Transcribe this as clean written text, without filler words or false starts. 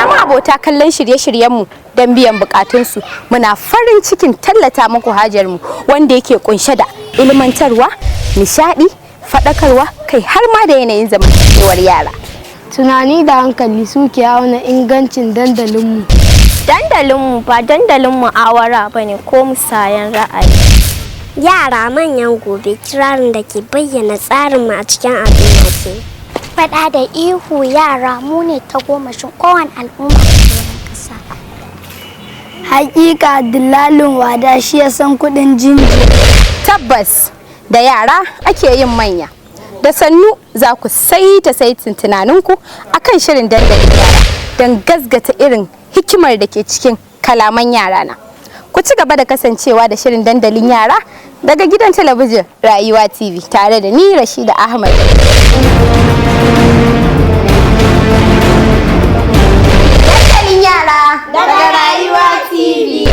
Ina ma abota kallon shirye-shiryenmu don biyan bukatunsu. Muna farin cikin tallata muku hajarmu wanda yake kunshe da ilmantarwa, nishadi, faɗakarwa, kai har ma da yanayin zamantakewar yara. Tunani da hankali suke auna ingancin dandalinmu. Dandalinmu ba dandalin mu'awara ba ne ko musayan ra'ayi. Yara manyan gobe, kirarin da ke bayyana tsarinmu a cikin al'umma ke. Faɗa da ihu, yara mu ne tagomashin kowane al'umma a doron ƙasa. Hakika, dillalin wada shi ya san kudin jinji. Tabbas, da yara ake yin manya. Da sannu za ku saita saitin tunaninku akan shirin dandalin yara don gazgata irin hikimar da ke cikin kalaman yara na. Ku ci gaba da kasancewa da shirin dandalin yara daga gidan talabijin Rayuwa TV tare da ni, Rashida Ahmad. Dandalin yara daga Rayuwa TV.